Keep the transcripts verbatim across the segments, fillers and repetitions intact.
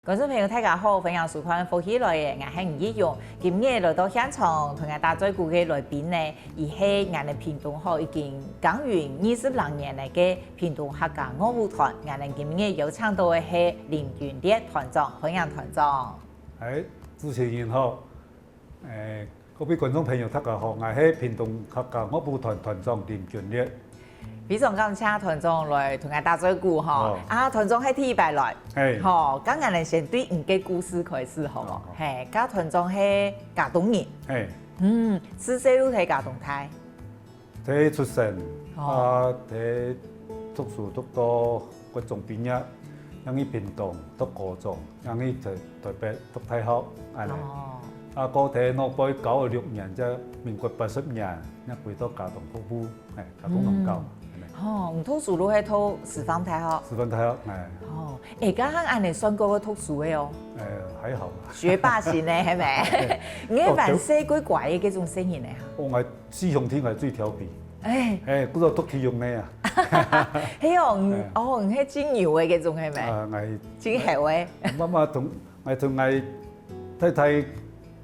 觀眾朋友，大家好，歡迎收看《福氣來了》，𠊎係吳奕蓉。今日來到現場，同𠊎打嘴鼓个來賓呢，佢係𠊎等屏東吼已經耕耘二十零年个屏東客家樂舞團。𠊎等今日邀請到个係林君烈團長，歡迎團長。哎，主持人好。 哎，各位觀眾朋友，大家好，𠊎係屏東客家樂舞團團長林君烈。非常感謝團長來同𠊎打嘴鼓吼。哦。啊，團長係第一擺來。哎。吼，該𠊎等先對你个故事開始好無？好，好。嘿，該團長係佳冬人。哎。嗯，自細就在佳冬大。 在出生，哦。啊，在讀書讀到國中畢業，正去屏東讀高中，正去台，台北讀大學，恁呢。哦。啊，過在那背教了六年，在民國八十年，正歸到佳冬服務，哎，佳冬農教，嗯。恁呢。哦，你讀書就係讀師範大學？師範大學，哎。哦，哎，該下恁呢算過讀書个哦。哎，還好啦。學霸型个，係無？你个還細个乖个該種細人个哈？哦，𠊎 四兄弟𠊎最調皮。哎。哎，故所讀體育个啊。係哦，你，哎。哦，你係最牛个該種係無？啊，𠊎，最好个。媽媽同，𠊎同𠊎太太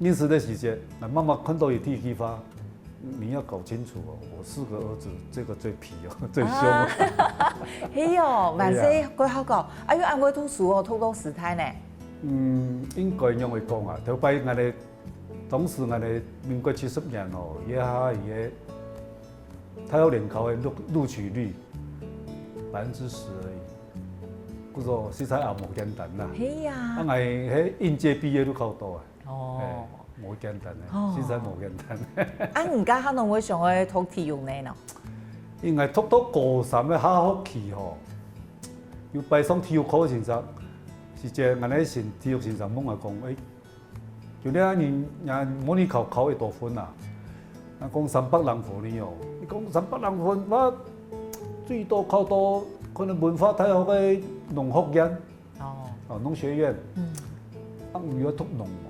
認識个時節，𠊎媽媽看到佢第一句話：「你要搞清楚哦，我四個兒子，這個最皮哦，最兇。」啊，係哦，還細个好搞。哎喲，恁會讀書哦，讀到師大呢。嗯，應該仰會講啊？頭擺𠊎等 當時𠊎等民國七十年哦，這下个大學聯考个錄，錄取率百分之十而已，故所實在也無簡單啦。係啊。啊，𠊎係應屆畢業就考到啊。哦。哎，無簡單个，哦。實在無簡單。啊，你該下仰會想愛讀體育呢？應該讀到高三个下學期吼，有擺上體育課个先生，時節𠊎等先，體育先生問𠊎講：「哎， 有兜人也模擬考考幾多分啊？」𠊎講三百零分呢哦。佢講三百零分，𠊎最多考到可能文化大學个農學院，哦。哦，農學院。嗯。啊，毋愛讀農哦。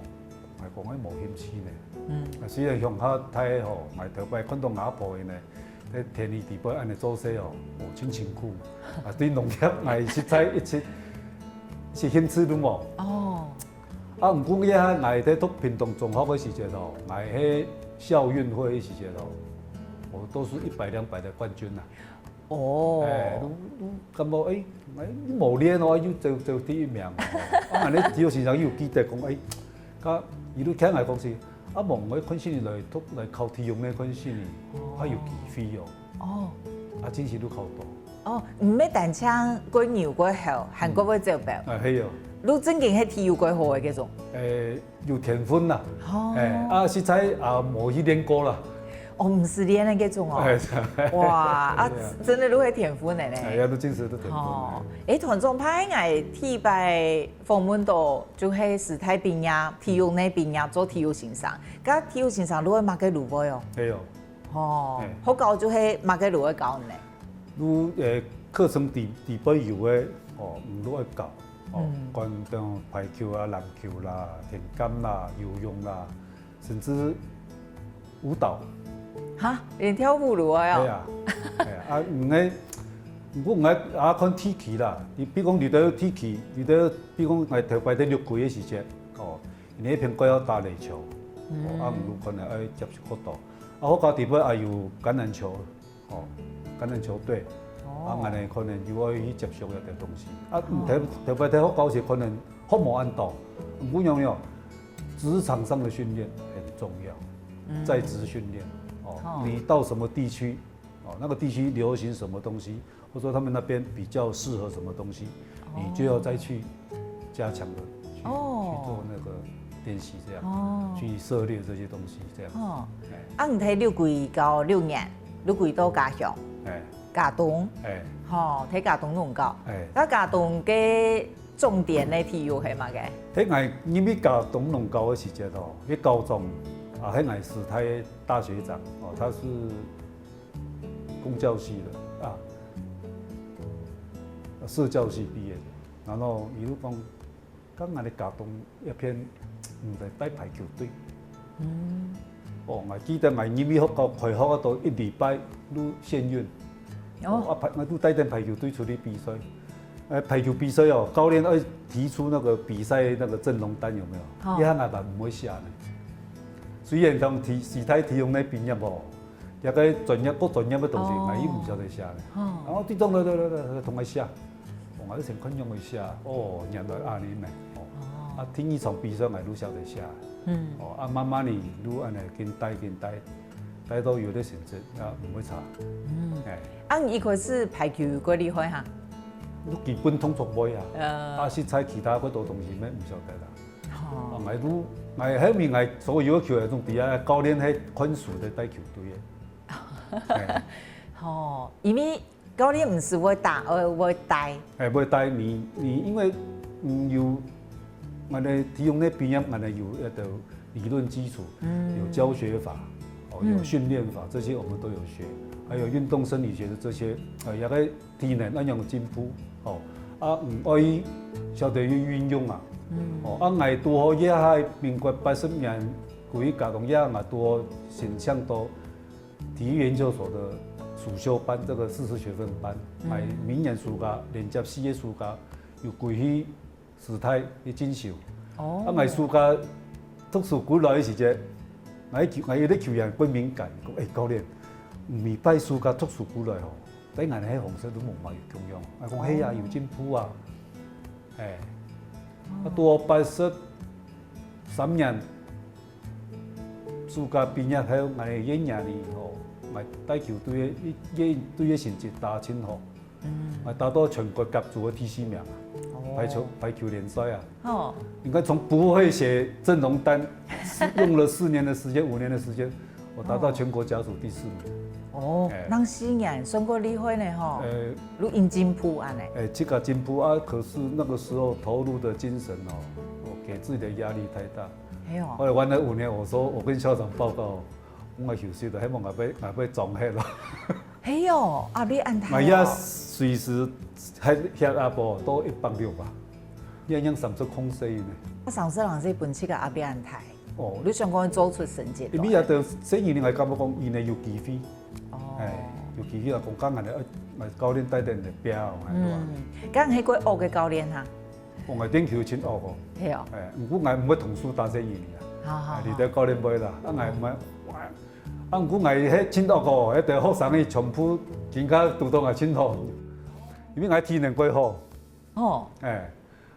𠊎講，哎，無興趣呢。嗯。啊，雖然鄉下大吼，𠊎頭擺看到吾婆呢， 在田裡底背恁呢做事哦，哦，真辛苦。啊，對農業𠊎實在一直，一直興趣都無。哦。啊，毋過這下𠊎在讀屏東中學个時節哦，𠊎係校運會个時節哦，我都是一百兩百的冠軍啊。哦。哎，都，都感覺，哎，哎，你無練哦，又走，走第一名哦。啊，恁呢體育先生又記得講，哎， 佢一路聽𠊎講是，啊，無𠊎看先來讀，來考體育个看先，哦。啊，有機會哦。哦。啊，真實都考到。哦，毋係單淨過牛過猴，還過會走步。嗯。啊，係哦。你正經係體育過好个該種。誒，有天分啦。哦。誒，啊，實在啊，無去練過啦。哦，毋使練个該種哦。哎，哇，啊，係啊。真个你係天分个呢。哎呀，你真實都天分个。哦，誒，團長，頭擺𠊎第一擺 訪問到就係師大畢業，體育系畢業做體育先生。該體育先生你會麼个路會哦？係哦。哦，嘿。學校就係麼个路會教呢？你，呃，課程底，底背有个，哦，你都會教。哦，嗯。關於排球啊、籃球啦、田徑啦、游泳啦， 甚至舞蹈。哈，連跳舞都會哦？係啊，係啊，啊，毋過，毋過𠊎也看地區啦。你比如講，你在地區，你在，比如講，𠊎頭擺在六龜个時節，哦，你那片該愛打壘球，哦，嗯。啊，有可能愛接觸較多。啊，學校底背也有橄欖球， 哦，橄欖球隊，哦。啊，𠊎等可能就愛去接觸一點東西。啊，哦。頭，頭擺在學校時可能學無恁多，毋過樣樣，職場上的訓練很重要，嗯。在職訓練，哦，哦。你到什麼地區，哦，那個地區流行什麼東西，或者說他們那邊比較適合什麼東西，哦。你就要再去加強的去，哦。去做那個練習這樣，哦。去涉獵這些東西這樣。哦。哎。啊，你在六龜教六年，六龜到家鄉，哎。佳冬，哎。吼，在佳冬農教。哎。該佳冬个重點个體育係麼个？該𠊎因為佳冬農教个時節哦，該校長啊，該𠊎師大个大學長哦，他是 公教系的啊，社教系畢業的，然後一路講，剛剛的佳冬一片，嗯，在帶排球隊。嗯。哦，我記得我因為學校開學到一禮拜就先運。哦。哦，啊，排，我就帶等排球隊出去比賽。呃，排球比賽哦，教練愛提出那個比賽那個陣容單有沒有？哦。這下𠊎還毋會寫呢。雖然講體，師大體育系畢業哦，這個專業，各專業个東西，哦。𠊎又毋曉得寫呢。哦。然後隊長來來來來，同𠊎寫，哦，𠊎就先看樣會寫，哦，原來恁呢呢，哦。哦。啊，第二場比賽𠊎就曉得寫。嗯。哦，啊，慢慢地就恁呢緊帶緊帶，帶到有个成績，啊，毋會差。嗯。哎。啊，你一開始排球有幾厲害哈？ 都基本動作會啊。呃。啊，實在其他幾多東西乜毋曉得啦。哦。啊，𠊎都，𠊎後面𠊎所有个球員都知啊，教練係看輸个帶球隊个。哎。哦，因為教練毋係會打，呃，會帶。哎，會帶你，你因為，嗯，有，𠊎个體育系畢業，𠊎个有那個理論基礎，嗯。有教學法，哦，有嗯。訓練法，這些我們都有學，還有運動生理學的這些，呃，也可以 體能恁樣進步，吼，啊，毋愛曉得去運用啊。嗯。吼，啊，𠊎拄好也係民國八十年，九一甲當下，𠊎拄好申請到體育研究所的暑修班，這個四十學分班，嗯。𠊎明年暑假，連接四月暑假，有歸去 師大去進修。哦。啊，𠊎暑假讀書歸來个時節，𠊎球，𠊎有个球員過敏感，講：「欸，教練，你拜暑假讀書歸來吼，帶𠊎个方式都無麼有共樣。」啊，講：「係啊，有進步啊。」欸，啊，到八十三年暑假畢業後，𠊎个一年裡吼，𠊎帶球隊个，一，一隊个成績打真好。 嗯。啊，打到全國甲組个第四名啊，哦。排球，排球聯賽啊。哦。你看從不會寫陣容單，用了四年的時間，五年的時間，我達到全國甲組第四名。哦，欸。當四年，算過厲害呢吼。欸。有進步恁呢。欸，這個進步啊，可是那個時候投入的精神哦，我給自己的壓力太大。哎喲。後來玩了五年，我說，我跟校長報告， 𠊎休息了，希望𠊎會，𠊎會裝忒咯。係哦，壓力恁大哦。𠊎也隨時還血壓哦，到一百六吧，也樣三十空四呢。啊，上次人係分這個壓力恁大，哦。你想講做出成績來。因為也對，所以你來感覺講，佢呢有機會，哦。欸，有機會啊，講講恁呢，呃，教練帶等你表，嗯，敢係過惡个教練哈？ 哦，𠊎練球真惡哦。係哦。欸，毋過𠊎毋會動手打死人啊。好，好，欸，你兜教練會啦，啊，𠊎毋會，啊，毋過𠊎係真惡哦，該兜學生个全部更加堵到𠊎真好，因為𠊎體能過好。哦。欸，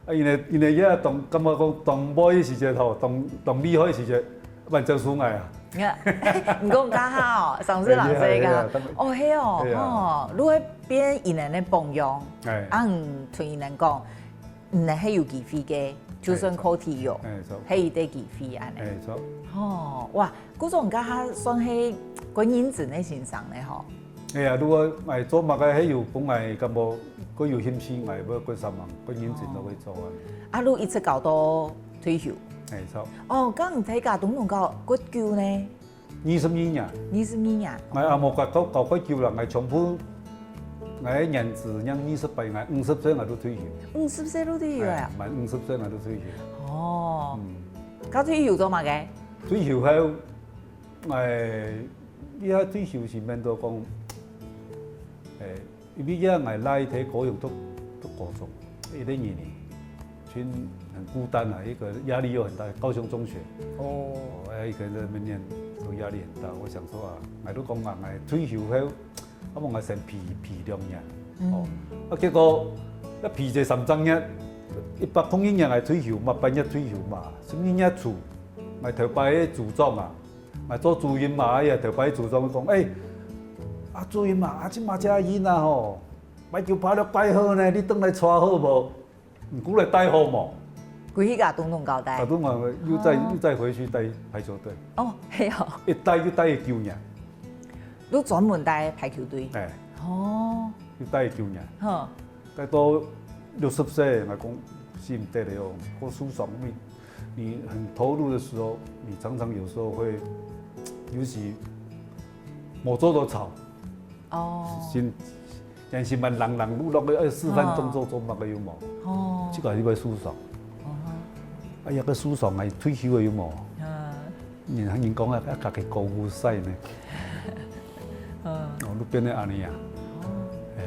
啊，因為，因為也當，感覺講當尾个時節吼，當，當厲害个時節， 還招收𠊎啊。你講這下哦，上次老師講，欸，厲害，厲害，哦，係哦，係啊。哦，你會變佢等个榜樣，欸。啊，你同佢等講，你等係有機會个，就算靠體育，欸，著。係一個機會恁呢。欸，著。哦，哇，故所你這下算係幾認真个先生呢吼。 哎呀，如果𠊎做麼个，係有分𠊎感覺，過有興趣，𠊎會過煞猛，過認真都會做啊。啊，你一直搞到退休？哎，著。哦，該你在該東東搞幾久呢？二十二年。二十二年。𠊎也無搞，搞，搞幾久啦，𠊎全部，𠊎个年資正二十八，𠊎五十歲𠊎就退休。五十歲就退休啊？哎，滿五十歲𠊎就退休。哦。嗯。該退休做麼个？退休後， 哎，這下退休時面都講，哎，因為這下𠊎倈仔在高雄讀，讀高中，一個年齡，真很孤單啊，一個壓力又很大，高雄中學。哦。哦，哎，一個人在那邊念，都壓力很大。我想說啊，𠊎都講啊，𠊎退休後，啊，𠊎先避，避兩年。嗯。哦，啊，結果，那避這三隻月，一百空一年𠊎退休嘛，八月退休嘛，十二月初，𠊎頭擺个組長啊， 𠊎做主任嘛，哎呀，頭擺組長講：「哎，啊，主任啊，啊，這馬這人啊吼，排球排了蓋好呢，你轉來帶好無？毋過來帶好無？」歸去佮東東交代。啊，東東又再，哦。又再回去帶排球隊。哦，係哦。一帶就帶了九年。你專門帶排球隊？哎。哦。又帶了九年。好。帶到六十歲，𠊎講，死毋得了哦，過受傷，因為 你很投入的時候，你常常有時候會，尤其無做到操，哦。心，人心蠻冷冷落落个，哎，示範動作做麼个有無？哦。這個你會受傷。哦。哎呀，該受傷啊，退休个有無？嗯。人，人講啊，啊，家己高估晒呢。嗯。哦，你變得恁呢啊。哦。哎，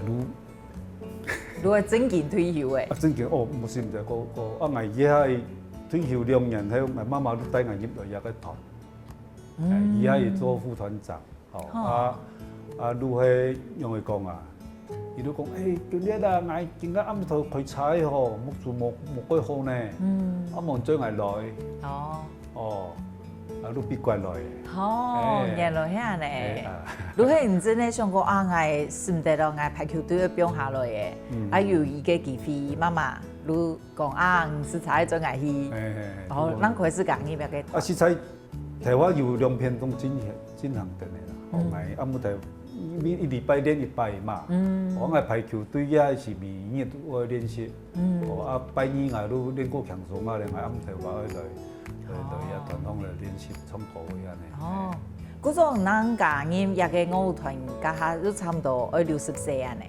你就係正經退休誒。啊，正經哦，毋係毋係，个个啊，𠊎這下退休兩年後，𠊎媽媽就帶𠊎入來這个團，嗯，這下也做副團長，哦，啊啊，就係仰會講啊？佢就講，誒，今日啊，𠊎今日暗頭開車吼，目珠無無蓋好呢，嗯，啊，望轉𠊎來，哦，哦，啊，就變過來。哦，原來係恁呢。就係你真个想講啊，𠊎使毋得咯，𠊎排球隊愛放下來誒，啊，有一個機會，媽媽就講啊，你實在愛轉𠊎去，哦，正開始加入這个團。啊，實在，台灣有兩片攏進行進行等个啦，哦，𠊎暗晡頭一禮拜練一擺嘛，哦，𠊎排球隊也係每日都愛練習，哦，啊，拜二𠊎就練過輕鬆啊，𠊎暗晡頭愛來來來啊，團項來練習唱歌會恁呢。哦，故所正加入這个樂舞團，該下就差毋多愛六十歲恁呢。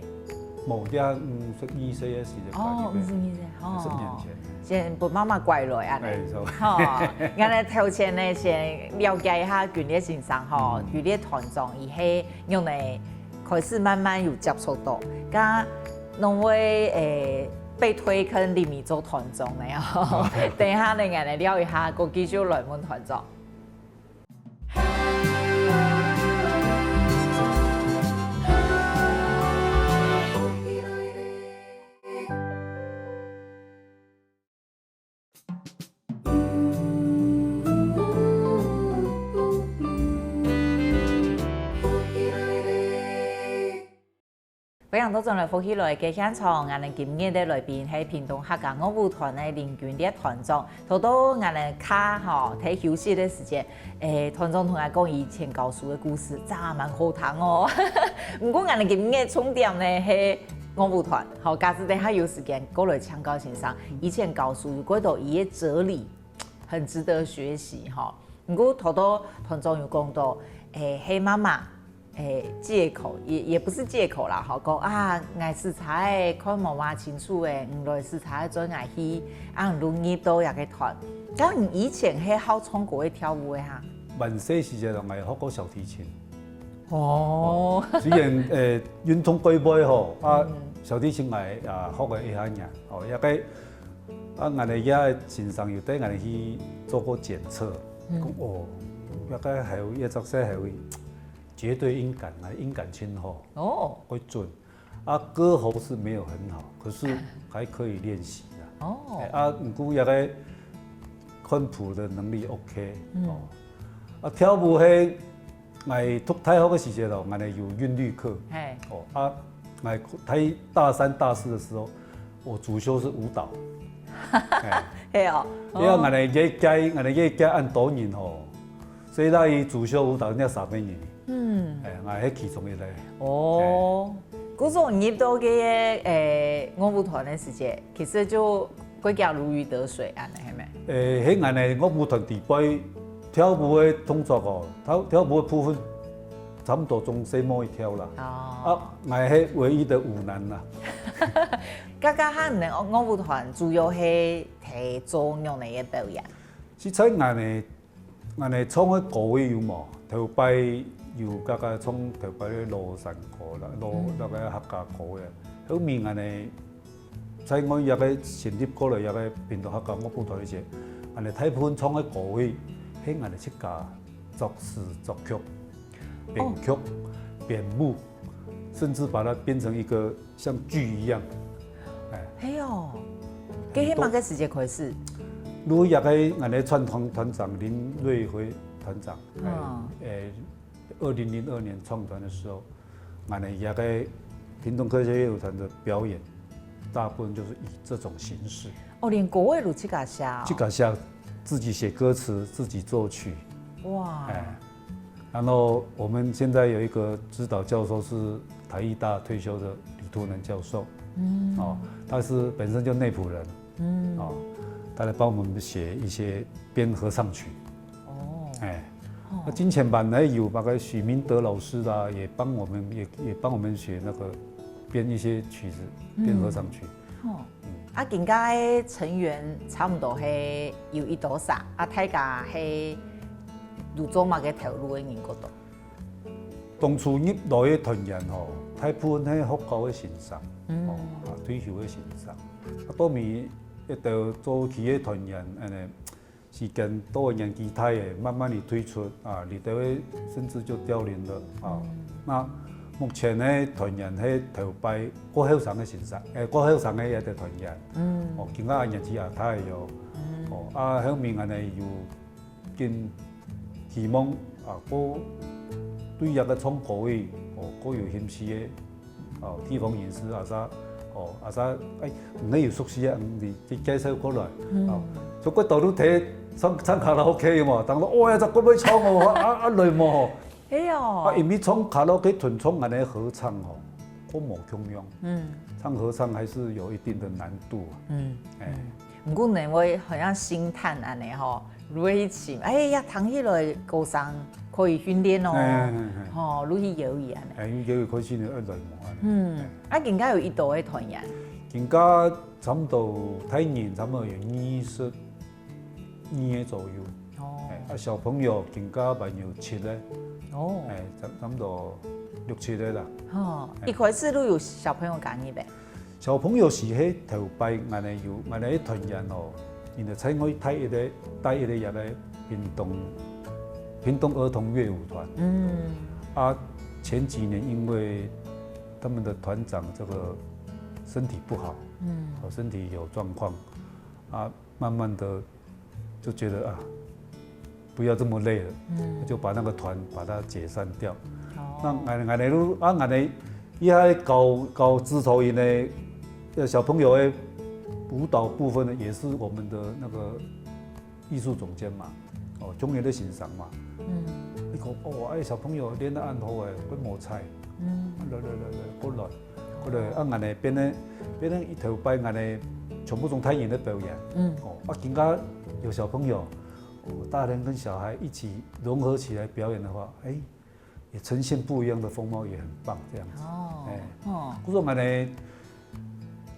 無，這五十二歲个時節，哦，五十二歲，哦，十年前。先分媽媽拐來恁呢。哎，係。吼，𠊎兜頭前呢，先了解一下軍烈先生吼，軍烈團長，佢係仰仔開始慢慢有接觸到，該仰會誒被推坑入去做團長呢吼。等一下呢，𠊎兜聊一下，過繼續來問團長。 歡迎倒轉來福氣來个現場，𠊎兜今日个來賓係屏東客家樂舞團个林軍烈團長。頭到𠊎兜客吼，在休息个時間，誒，團長同𠊎講以前教書个故事，真還蠻好聽哦。毋過𠊎兜今日重點呢係樂舞團，好，假使等下有時間過來請教先生，以前教書有幾多一个哲理，很值得學習吼。毋過頭到團長有講到，誒，係媽媽 誒，藉口，也也不是藉口啦，吼，講啊，𠊎實在看無麼清楚誒，你來實在轉𠊎去，啊，你就入到這个團。該你以前係好唱歌个跳舞个哈？還細時節，𠊎學過小提琴。哦，雖然誒運動過尾吼，啊，小提琴𠊎啊學過一下仔，哦，這个啊，𠊎兜這个先生有帶𠊎兜去做過檢測，講哦，這个係有一隻細係有 絕對音感啊，音感真好，哦，會準。啊，歌喉是沒有很好，可是還可以練習啦。哦，啊，毋過這个看譜的能力OK，哦，啊，跳舞係，𠊎讀大學个時節咯，𠊎有韻律課，係，哦，啊，𠊎大大三大四的時候，我主修是舞蹈，係哦，因為𠊎這屆，𠊎這屆恁多人吼， 所以該主修舞蹈愛三个人。嗯，誒，𠊎係其中一個。哦，故所入到个誒樂舞團个時節，其實就過遽如魚得水恁呢，係無？誒，係𠊎个樂舞團底背跳舞个動作哦，跳跳舞个部分差毋多總細妹一條啦。哦，啊，𠊎係唯一个舞男啦。該該下你个樂舞團主要係在做仰仔个表演？ 實在𠊎呢，𠊎呢唱个歌仔有無？頭擺有該个唱頭擺个老山歌啦，老該个客家歌仔。後面𠊎呢，在𠊎這个成立過來這个屏東客家樂舞團个時，𠊎呢大部分唱个歌仔，係𠊎呢自家作詞作曲、編曲、編舞，甚至把它變成一個 像劇一樣。誒，係哦，該係麼个時節開始？就這个𠊎个創團團長林瑞輝團長，誒，誒，二零零二年創團的時候，𠊎个這个屏東客家樂舞團的表演，大部分就是以這種形式。哦，連歌仔都自家寫哦。自家寫，自己寫歌詞，自己作曲。哇！誒， 然後我們現在有一個指導教授是台藝大退休的李圖能教授，嗯，哦，他是本身就內埔人，嗯，哦，他來幫我們寫一些編合唱曲，哦，誒，哦，那金錢版呢有那個許明德老師啦，也幫我們也也幫我們寫那個編一些曲子，編合唱曲，哦，啊，今个成員差毋多係有幾多儕，啊，大家係有做麼个頭路个人較多？ 當初入來个團員吼，大部分係學校个先生，哦，啊，退休个先生。啊，到尾一兜早期个團員，恁呢，時間到个年紀大个，慢慢地退出，啊，這兜个甚至就凋零了，啊。那目前个團員係頭擺過後生个先生，誒，過後生个一兜團員，哦，今下年紀也大了，哦，啊，後面恁呢有 緊希望啊，過對這个唱歌仔，哦，過有興趣个，哦，地方人士啊啥，哦，啊啥，誒，你有熟悉个，你介紹過來，哦，所以過到都聽唱唱卡拉OK嘛，當時哦，呀，這个會唱哦，啊啊來嘛，哎呦，啊，因為唱卡拉OK同唱恁呢合唱哦，過無共樣，嗯，唱合唱還是有一定的難度啊，嗯，哎。 毋過呢，會好像心態恁呢吼，落去尋，哎呀，聽起來歌聲可以訓練哦，哎哎哎哎吼，落去搖椅恁呢。哎，因為搖椅開始呢，愛來無恁呢。嗯，啊，今下有幾多个團員？今下差不多大人差不多有二十二个左右。哦，哎，啊，小朋友今下還有七个。哦，哎，差差不多六七个啦。哦，一開始都有小朋友加入个。 小朋友係係頭擺，𠊎等有，𠊎等个團員哦，因為在外帶一个帶一个這个屏東屏東兒童樂舞團。嗯。啊，前幾年因為他們的團長這個身體不好，嗯，哦，身體有狀況，啊，慢慢的 就覺得啊，不要這麼累了，嗯，就把那個團把它解散掉。哦，那𠊎𠊎等就啊，𠊎等一下搞搞指導營的呃小朋友的舞蹈部分呢，也是我們的那個藝術總監嘛，哦，中原的欣賞嘛。嗯，你講哦，哎，小朋友練得恁好哎，會無菜。嗯，來來來來，過來。 過來，啊，𠊎等變成變成一頭擺，𠊎等全部總帶領的表演。嗯，哦，啊，今下有小朋友，哦，大人跟小孩一起融合起來表演的話，哎，也呈現不一樣的風貌，也很棒這樣子。哦，哎，哦，故所𠊎等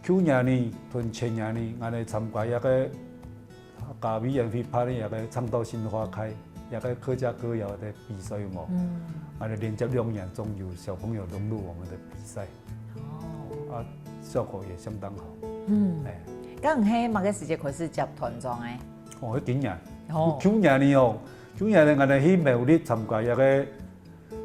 舊年呢，同前年呢，𠊎等參加一個 客家委員會辦个這個唱到心花開，這個客家歌謠的比賽有無？嗯，啊，連續兩年總有小朋友融入我們的比賽，哦，啊，效果也相當好。嗯，哎，該你係麼个時節開始接團長个？哦，係今年，哦，舊年呢哦，舊年呢，𠊎等去苗栗參加這個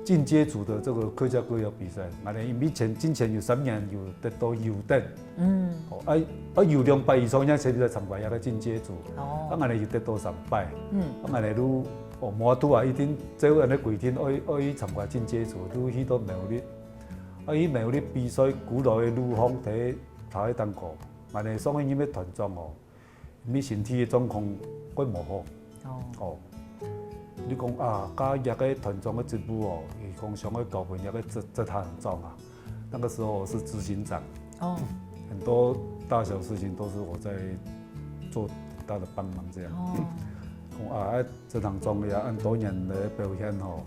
進階組的這個客家歌謠比賽，𠊎等以前進前有三年有得到優等，嗯，哦，啊啊有兩擺以上，正先來參加這個進階組，哦，啊𠊎等有得到三擺，嗯，啊𠊎等就哦無法度啊，一定照恁呢規定愛愛去參加進階組，就去到苗栗，啊去苗栗比賽，古老的路項，第一頭一當過，𠊎等上一任个團長哦， 因為身體个狀況會無好。哦，你講啊，加這個團長个職務哦，你講想愛交分這個執執行長啊，那個時候我是執行長，哦，很多大小事情都是我在做很大的幫忙這樣。哦，講啊，執行長也恁多年來表現吼，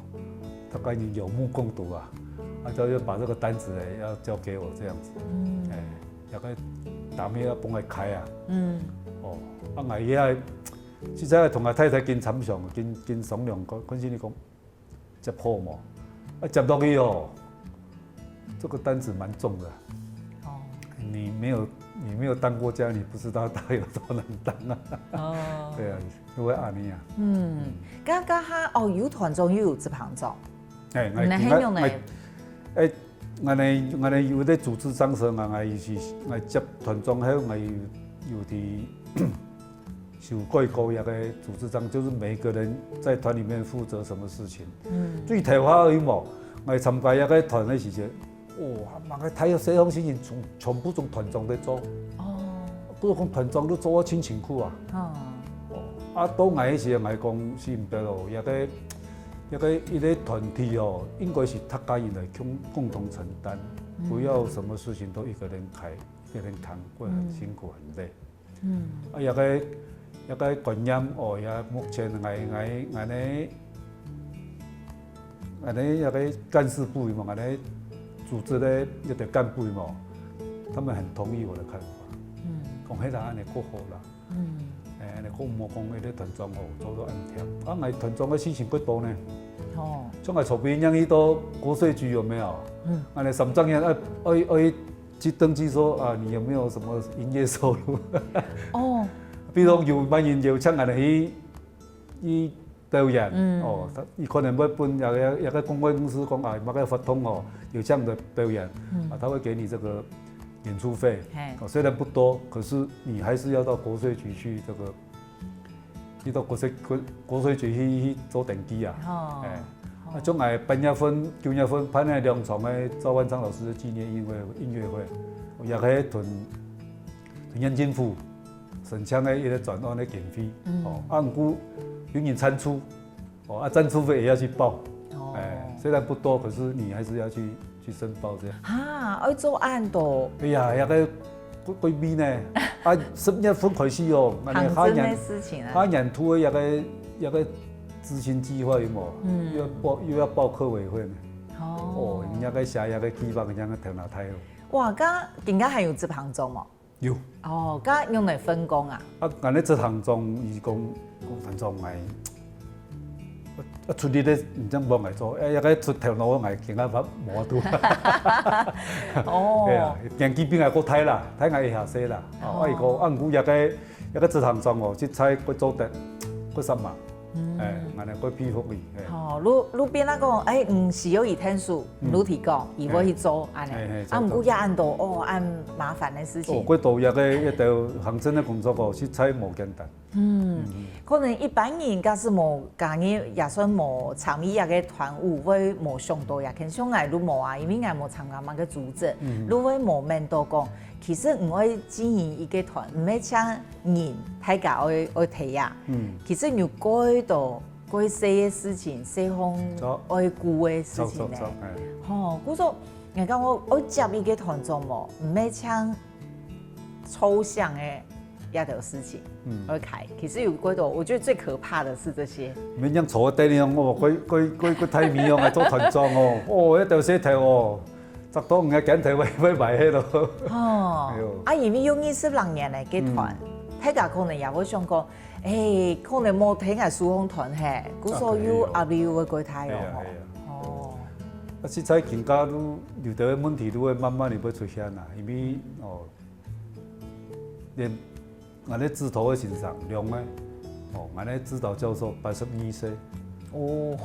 大家已經有目共睹啊，啊，就要把這個單子呢要交給我這樣子，嗯，哎。 也該打咩啊，幫佢開啊。嗯，哦，啊，𠊎也實在同𠊎太太緊參詳，緊緊商量，講，看心你講接好無？啊，接落去哦，這個單子蠻重的。哦，你沒有你沒有當過家，你不知道它有多難當啊。哦，對啊，就會恁呢啊。嗯，剛剛哈哦，有團長又有執行長，哎，𠊎今日你係用來，𠊎，哎，𠊎等𠊎等有个組織章程啊，𠊎是𠊎接團長後，𠊎有有的修改過一個組織章，就是每個人在團裡面負責什麼事情。嗯，最頭下而已嘛，𠊎參加一個團个時節，哇，滿个大學生心情全全部總團長在做。哦，不過講團長都做到盡辛苦啊。哦，啊，到𠊎个時，𠊎講是毋得咯，一個 一個一個團體哦，應該是大家人來共共同承擔，不要什麼事情都一個人開，一個人扛，會很辛苦很累。嗯，啊，這個這個觀念哦，也目前𠊎𠊎𠊎呢，𠊎呢這個幹事部嘛，𠊎呢組織的一個幹部嘛，他們很同意我的看法。嗯，講迄個恁呢過好啦。嗯，哎，恁呢過毋好講該个團長哦，做到恁忝。啊，𠊎團長个事情過多呢。哦。像𠊎昨晡日去到國稅局有沒有？嗯。啊，該三隻人愛愛愛去登記說啊，你有沒有什麼營業收入？哦。比如有麼人邀請𠊎去去表演，嗯。哦，佢可能會分那個那個公關公司講啊，麼个活動哦，邀請你的表演，嗯。啊，他會給你這個演出費。嘿。哦，雖然不多，可是你還是要到國稅局去這個 去到國稅國國稅局去去做登記啊。哦。哎，哦。啊，像𠊎八月份、九月份辦个兩場个趙萬昌老師的紀念音樂音樂會，也係同同縣政府申請个一個專案个經費。嗯。哦，啊，毋過有人贊助，哦，啊，贊助費也要去報。哦。哎，雖然不多，可是你還是要去去申報這樣。哈，愛做恁多。哎呀，那個貴貴賓呢？啊，十月份開始哦，那個下年行政的事情啊。下年度的那個那個執行計劃有無？嗯。又要報又要報客委會呢。哦。哦，人家該寫那個計劃，人家頭那大哦。哇，該今个還有執行長無？有。哦，該用來分工啊？啊，𠊎个執行長佢講，講團長𠊎 啊，出力个，毋正幫𠊎做，哎，該个出頭腦个𠊎，今下無法無法度。哦。對啊，年紀比𠊎過大啦，大𠊎一下歲啦。哦。啊，佢講，啊，毋過該个該个執行長哦，實在過做得，過煞猛。嗯。哎，𠊎呢過佩服佢。哎。哦，你你變啊講，哎，毋需要佢𢯭手，嗯。你提供，佢會去做，哎。恁呢。哎，哎，啊，毋過也恁多，哦，恁麻煩个事情。哦，過多該个一兜行政个工作哦，實在無簡單。 嗯，嗯。可能一般人假使無加入，也算無參與這个團舞，會無想到也，可能像𠊎就無啊，因為𠊎無參加麼个組織，嗯。就會無愐到講，其實毋愛經營一個團，毋係淨人大家愛愛提啊。嗯。其實有蓋多蓋細个事情，細項著。愛顧个事情呢。著，著，著，哎。吼，故所，𠊎講𠊎愛接一個團長無，毋係淨 抽象个這兜事情，嗯。OK，其實有幾多，我覺得最可怕的是這些。毋係像坐在地上，哦，該該該該太美哦，還做團長哦，哦，該兜事頭哦，十多五个肩頭會會埋去咯。哦，哎喲。啊，因為有二十零年个團，嗯。大家可能也會想講，哎，可能無聽个舒紅團嘿，故所有壓力又會過大哦。係啊，係啊。哦。啊，實在更加都有兜个問題都會慢慢地會出現啊，因為哦， 連𠊎个指導个先生，兩个，哦，𠊎个指導教授八十二歲，哦，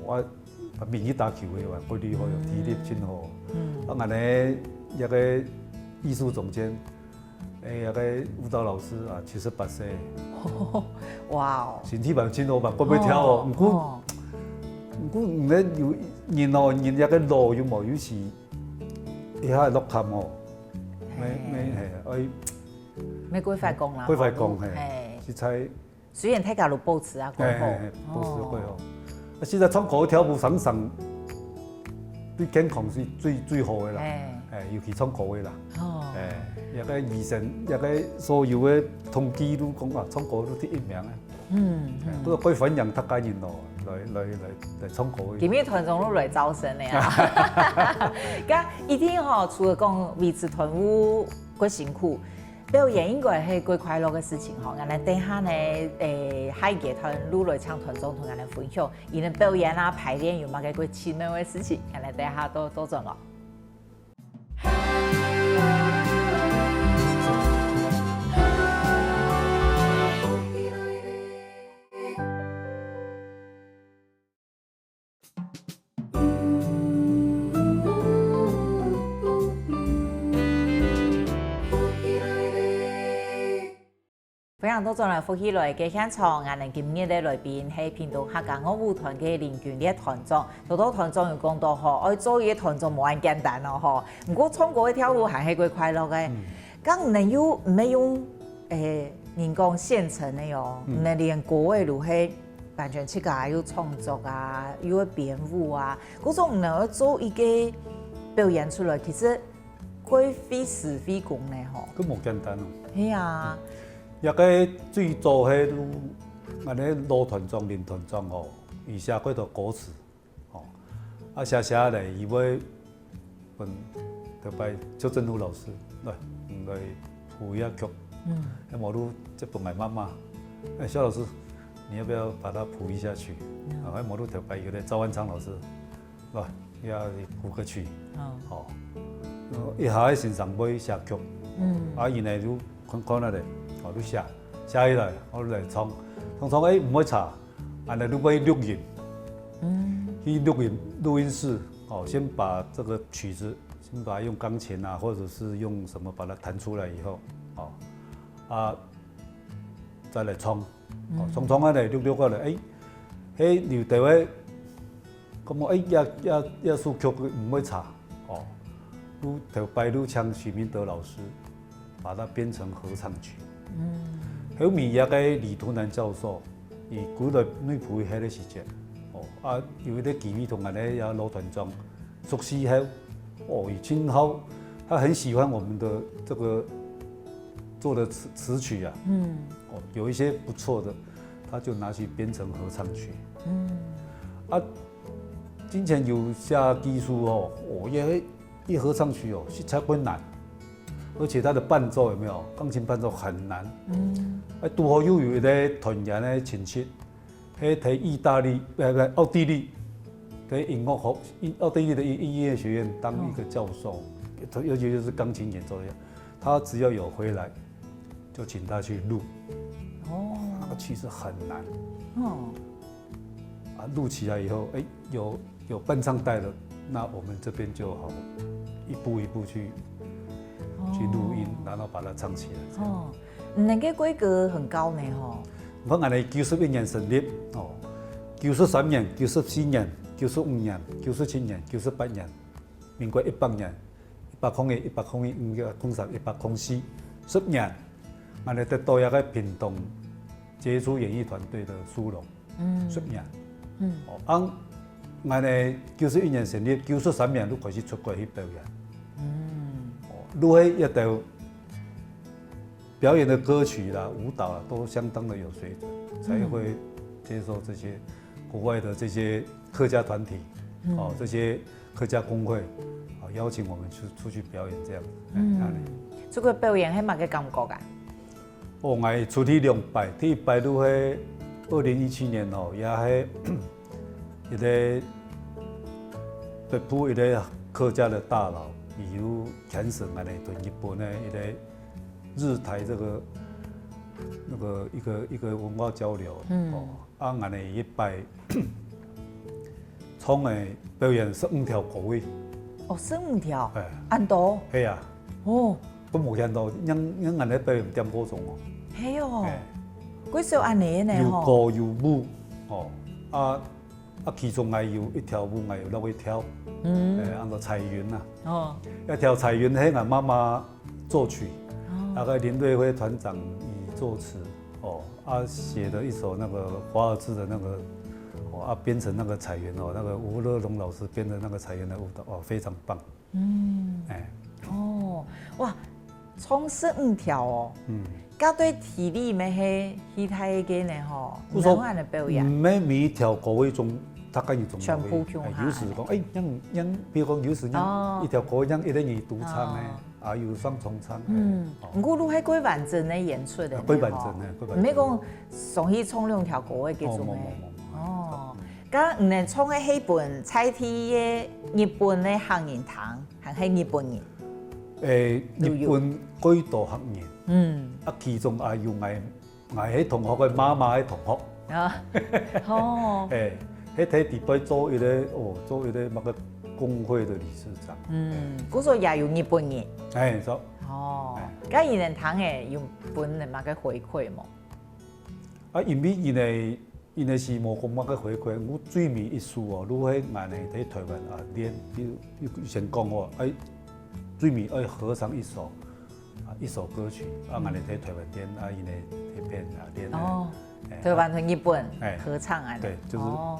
哦，啊，啊，明日打球个哇，骨力好，有體力真好。嗯。啊，𠊎个一個藝術總監，誒，一個舞蹈老師啊，七十八歲。哇哦。身體嘛真好嘛，還會跳哦，哦，毋過，哦。毋過，毋過有人哦，人一個老有無，有時一下落坎哦， 乜乜係，愛乜過快講啦，過快講，吼，係，係。實在。雖然大家都保持啊，過好，係係係，保持過好。哦。啊，實在唱歌跳舞常常對健康係最最好个啦，係。係，尤其唱歌个啦，哦。係，這個醫生，這個所有个統計都講啊，唱歌都第一名个。 嗯，嗯。不過可以歡迎大家人哦，來來來來唱歌。今日團長都來招生了啊！該一定吼，除了講維持團舞過辛苦，表演應該係過快樂个事情吼。𠊎等等下呢，誒，下一階段就來請團長同𠊎等分享，佢等表演啊、排練有麼个過奇妙个事情，𠊎等等下多多轉來。 歡迎倒轉來福氣來个現場，𠊎等今日个來賓係屏東客家樂舞團个林君烈團長。頭頭團長有講到吼，愛做一個團長無恁簡單哦吼。毋過唱歌个跳舞還係過快樂个。嗯。該你等又毋係用，誒，人講現成个哦，嗯。你等連歌个都係完全自家又創作啊，又會編舞啊，故所你等愛做一個表演出來，其實過費時費工呢吼。該無簡單哦。係啊。 這個最早係，𠊎等老團長、林團長吼，佢寫幾多歌詞，吼，啊寫寫咧，佢會分特別邱正祿老師來，來譜一下曲，嗯。係無就接分𠊎媽媽，哎，蕭老師，你要不要把它譜一下曲？啊，無就頭擺有个趙萬昌老師，來，也譜个曲。哦。好。呃，一下个先生會寫曲，嗯。啊，然後就看看啊咧，哦，就寫，寫起來，我就來唱，唱唱，哎，毋會差，然後就會錄音。嗯。去錄音，錄音室，哦，先把這個曲子，先把它用鋼琴啊，或者是用什麼把它彈出來以後，哦，啊，再來唱。 哦，嗯。唱唱啊咧，錄錄啊咧，哎，嘿，有兜个，感覺，哎，這，這，這首曲毋會差，哦，就頭擺就請許明德老師把它編成合唱曲。嗯。後面這個李圖南教授，佢過來內埔歇个時節，哦，啊，有一個機會同𠊎个這老團長熟悉後，哦，佢盡好，他很喜歡我們的這個做的詞，詞曲啊，嗯。哦，有一些不錯的， 他就拿去編成合唱曲。嗯。啊，之前有寫技術哦，哦，也，一合唱曲哦，實在困難，而且它的伴奏有沒有？鋼琴伴奏很難。嗯。哎，拄好又有一個團員的親戚，他在義大利，呃，不，奧地利，在音樂學，奧地利的音，音樂學院當一個教授，哦。尤其就是鋼琴演奏的，他只要有回來， 就請他去錄。哦。那個其實很難。哦。啊，錄起來以後，哎，有，有伴唱帶了，那我們這邊就好一步一步去，哦。去錄音，然後把它唱起來，這樣。哦，你那個規格很高呢，吼。𠊎等九十一年成立，哦，九十三年、九十四年、九十五年、九十七年、九十八年，民國一百年， 一百空一、一百空一、一百空三、一百空四，十年，𠊎等得到這個屏東傑出演藝團隊的殊榮，嗯。十年。嗯。哦，啊，𠊎等九十一年成立，九十三年就開始出國去表演。嗯。哦，就係一兜 表演的歌曲啦、舞蹈啦，都相當的有水準，才會接受這些國外的這些客家團體，嗯。哦，這些客家工會，哦，邀請我們出，出去表演這樣子，哎，嗯。那裡。出去表演，係麼个感覺啊？哦，𠊎出去兩擺，第一擺就係二零一七年哦，也係一個北部一個客家的大老，佢有牽成𠊎等同日本的一個 日台這個，那個一個，一個文化交流，嗯。哦，啊，𠊎等一擺唱个表演十五條歌仔。哦，十五條？哎。恁多？係啊。哦。都無想到，恁，恁𠊎等表演點過鐘哦。係哦。哎。幾少恁呢呢，有吼。歌有舞，哦，啊， 啊，其中還有一條舞，𠊎有落去跳，嗯。誒，安到彩雲啊。哦。一條彩雲係𠊎媽媽作曲，哦。那個林瑞輝團長佢作詞，哦，啊，寫的一首那個華爾滋的那個，哦，啊，編成那個彩雲哦，那個吳樂龍老師編的那個彩雲的舞蹈，哦，非常棒。 嗯。哎。哦，哇，唱十五條哦。嗯。該對體力乜係幾大个呢吼，毋係恁樣表演。毋係每一條歌仔總，大概有總全部共下。哎，有時講，哎，恁，恁，比如講有時恁，哦。一條歌仔恁一個人獨唱呢，哦。啊，有雙重唱，嗯，哦。毋過都係幾完整个演出个呢，啊，幾完整个，吼。幾完整个。毋係講上去唱兩條歌仔該種个。哦，無，無，無，無。哦，該你等唱个係分在地个日本个客人聽， 還係日本人？誒，都有。日本幾多客人。嗯。啊，其中也有𠊎，𠊎係同學个媽媽个同學。啊，哦。誒，佢在底背做一個，哦，做一個那個工會的理事長。嗯，故所也有日本人。誒，著。哦，哎。該你等聽个有分人麼个回饋無？啊，因為佢等 因為係無講麼个回饋，𠊎最尾一首哦，就係𠊎等在台灣啊練，就，就先講哦，哎，最尾愛合唱一首，啊，一首歌曲，啊，𠊎等在台灣練，啊，佢等在該片啊練啊。哦，哎，台灣同日本哎，合唱啊。對，就是，哦。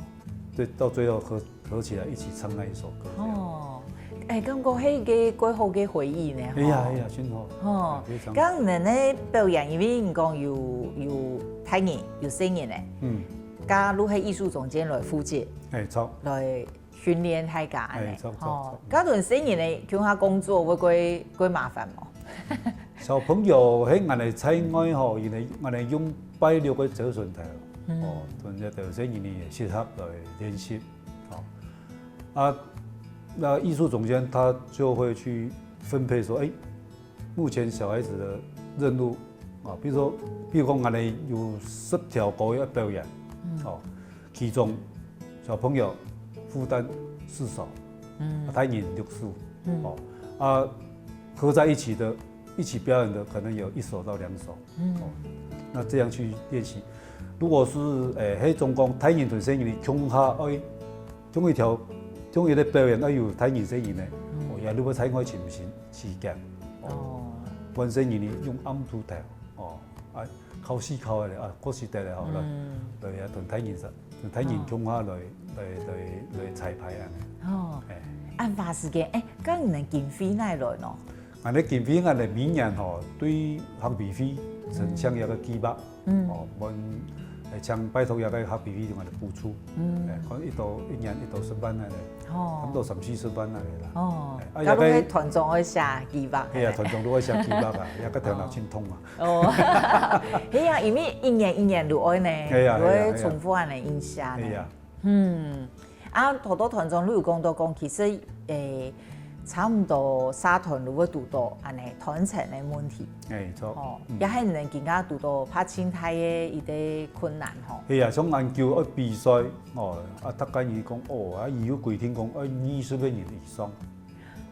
對，到最後合，合起來一起唱那一首歌這樣。哦，哎，感覺係一個幾好个回憶呢，哎呀，吼。哎呀，真好。哦，哎，非常。剛剛你个表演，因為你講有，有大人，有細人呢。嗯。 加入係藝術總監來負責，哎，著。來訓練大家恁呢，哎，著，著，吼，著。該同細人仔共下工作會過，過麻煩無？細小朋友，係𠊎等在外吼，因為𠊎等用拜六个朝晨頭，哦，同這朝晨人呢也適合來練習，哦。啊，那藝術總監他就會去分配說，哎，目前小孩子的任務啊，比如說，比如講，𠊎等有十條歌要表演，哦，其中小朋友負擔四首，嗯，大人六首，哦，啊，合在一起的，一起表演的可能有一首到两首，哦，那这样去练习。如果是，诶，那种讲大人同細人共下，哎，同一条，同一个表演，哎，有大人細人呢，哦，也如果在外情形期间，哦，本身人呢用暗度头，哦，啊，考试考下来啊，考试得了吼，来，来啊，同大人上，同大人共下来，来，来，来彩排啊。哦，哎，啊花時间，哎，刚你们经费哪来喏？俺个经费，俺个每年吼，对客委会申请一个计划，嗯，哦，问，哎，请拜托一个客委会同俺个补助，嗯，哎，可能一到一年一到十万啊嘞，哦，差不多三四十万啊嘞啦。哦，哎，啊，假如个团长爱写计划，哎呀，团长都爱写计划啊，也个头脑真痛啊。 哦，係啊，因为一年一年就愛呢，係啊，就會重複恁樣影響呢。係啊。嗯，啊，頭頭團長你有講到講，其實，誒，差毋多社團就會堵到恁樣團成个問題。哎，著。哦，也係能更加堵到拍青苔个一个困難吼。係啊，像籃球愛比賽，哦，啊，大家人講，哦，啊，佢有規定講，愛二十个人以上。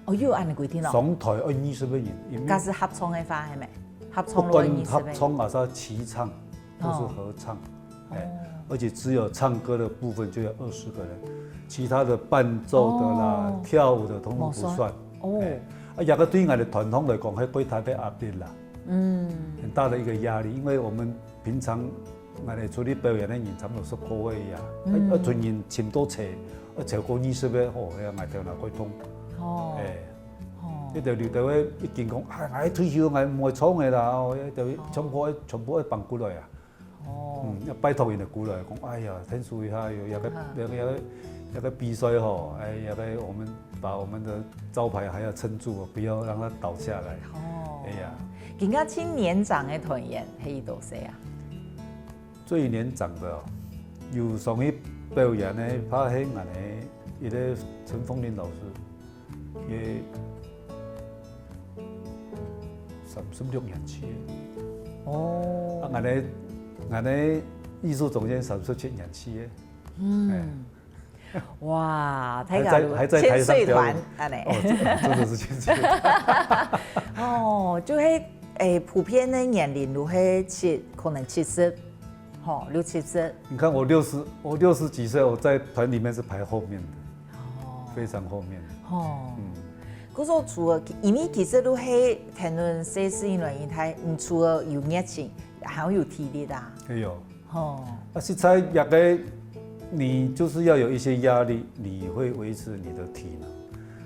哦，有恁樣規定哦。上台愛二十个人，因為假使合唱个話，係無？合唱就愛二十个人。不管合唱還是齊唱，都是合唱，哦，哎，而且只有唱歌的部分就要二十个人，其他的伴奏的啦、哦，跳舞的通通不算。無算。哦。哎，啊，這个對𠊎个團體來講，還過大个壓力啦，嗯，很大的一个壓力，因為我們平常 𠊎等出去表演个人差不多十个位啊，嗯，啊，啊，同人尋到齊，啊，超過二十个，吼，哎呀，𠊎頭腦過痛。哦。哎，哦，這條劉德華已經講，哎，𠊎退休，𠊎毋會唱个啦，哦，這條唱歌全部愛搬過來啊。哦。嗯，要拜託人的過來，講，哎呀，聽說一下有，有个，啊，有个，有个，有个比賽吼，哎，有个我們把我們的招牌還要撐住，不要讓它倒下來。哦。哎呀。今个最年長个團員係幾多歲啊？ 最年長的哦，有上去表演个，怕係𠊎个一个陳鳳琳老師，佢三十六年次个。哦。啊，𠊎个，𠊎个藝術總監三十七年次个。嗯。哎。 哇，還在，還在台上表演。千歲團，恁樣。哦，真的，真的是千歲團。哦，就係，誒，普遍个年齡就係七，可能七十，吼，六七十。你看我六十，我六十幾歲，我在團裡面是排後面的，哦，非常後面。哦，嗯，可是除了，因為其實都係談論生死因為因為，你除了有熱情，還要有體力啊。哎喲， 吼。啊，實在這个，你就是要有一些壓力，你會維持你的體能，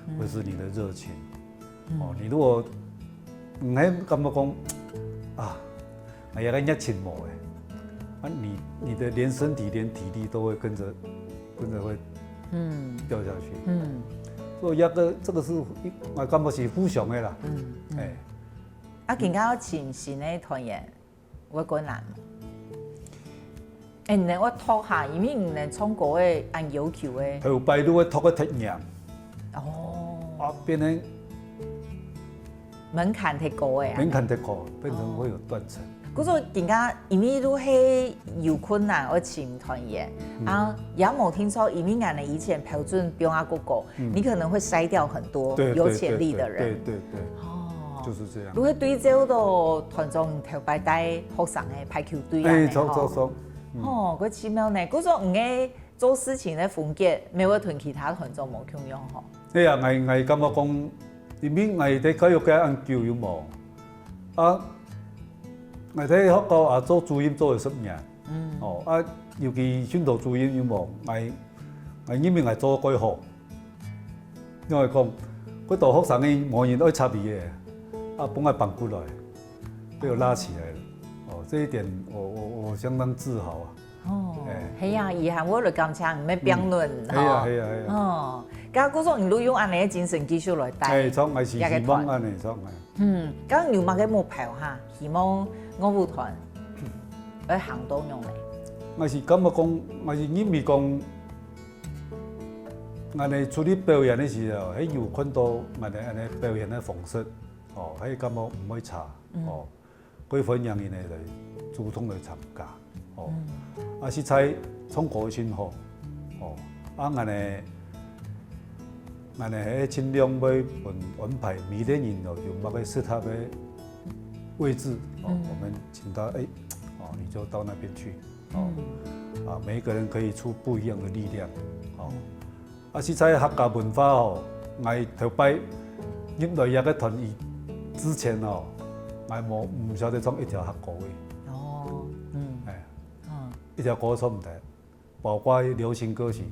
嗯，維持你的熱情。嗯。哦，你如果，你還感覺講，啊，哎呀，人家沉默哎，啊，你，你的連身體、連體力都會跟著，跟著會，嗯，掉下去。嗯。所以這个，這个是一，我感覺是互相的啦。嗯，嗯。哎。啊，今个要請新的團員， 會困難無？誒，你愛讀下，因為你唱歌个恁要求个。頭擺就會讀个忒嚴。哦。啊，變成門檻忒高个啊。門檻忒高，變成會有斷層。哦。故所今个因為就係有困難，愛請團員，嗯，啊，也無聽說，因為𠊎等以前標準比較高，嗯，你可能會篩掉很多，對，有潛力的人。對，對，對，對，對。哦。 就是這樣。如果對照到團長頭擺帶學生个排球隊啊，哎，著，吼，著，著。嗯。吼，該奇妙呢。故所你个做事情个風格，乜會同其他團長無共樣吼。哎呀，𠊎，𠊎感覺講，因為𠊎在教育界恁久有無？啊，𠊎在學校啊做主任做了十年。嗯。哦，啊，尤其訓導主任有無？𠊎，𠊎認為𠊎做得過好。 因為講，該兜學生个無人愛插佢个，啊，分𠊎綁過來，被我拉起來了。哦，這一點我，我，我相當自豪啊。哦，哎。係啊，以後𠊎就感謝你个評論，嗯，係啊，吼。係啊，係啊。哦，該故所你就用恁樣个精神繼續來帶。哎，唱，𠊎係希望恁樣唱，哎。嗯，該有麼个目標哈？希望樂舞團會行到仰仔？ 𠊎是感覺講，𠊎是認為講，𠊎等出去表演个時候，係有看到𠊎等恁樣表演个方式，哦，係感覺毋會差，哦，會歡迎人來主動來參加，哦，啊，實在唱歌真好，哦，啊，𠊎等，𠊎等係盡量會分安排每個人哦，有麼个適合个位置，哦，我們請他，哎，哦，你就到那邊去。 哦，啊，每一個人可以出不一樣的力量，哦。啊，實在客家文化哦，𠊎頭擺入來這個團以之前哦，𠊎無毋曉得唱一條客歌个，哦，嗯，哎，嗯，一條歌唱毋得，包括流行歌曲，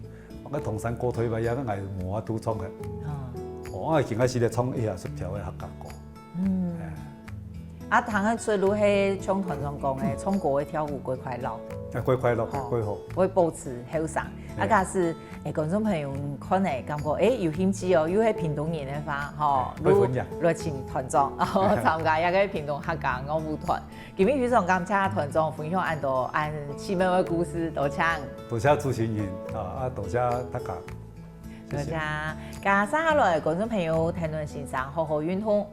包括唐山過台灣也，𠊎無法度唱个。嗯，哦，啊，今開始來唱一下十條个客家歌。嗯。啊，聽得出就係像團長講个，唱歌个跳舞過快樂。啊，過快樂，過好。會保持後生。啊，假使誒觀眾朋友看誒，感覺誒有興趣哦，又係屏東人个話，吼，會分享來請團長哦參加這個屏東客家樂舞團。今日非常感謝團長分享恁多恁趣味个故事，多謝。多謝主持人啊，啊，多謝大家。多謝。接下來，觀眾朋友，聽眾先生好好運動。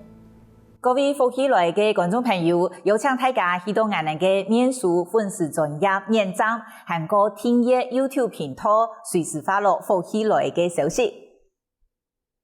各位福氣來个觀眾朋友，邀請大家去到𠊎等个面書粉絲專頁點讚，還過訂閱YouTube頻道，隨時follow福氣來个消息。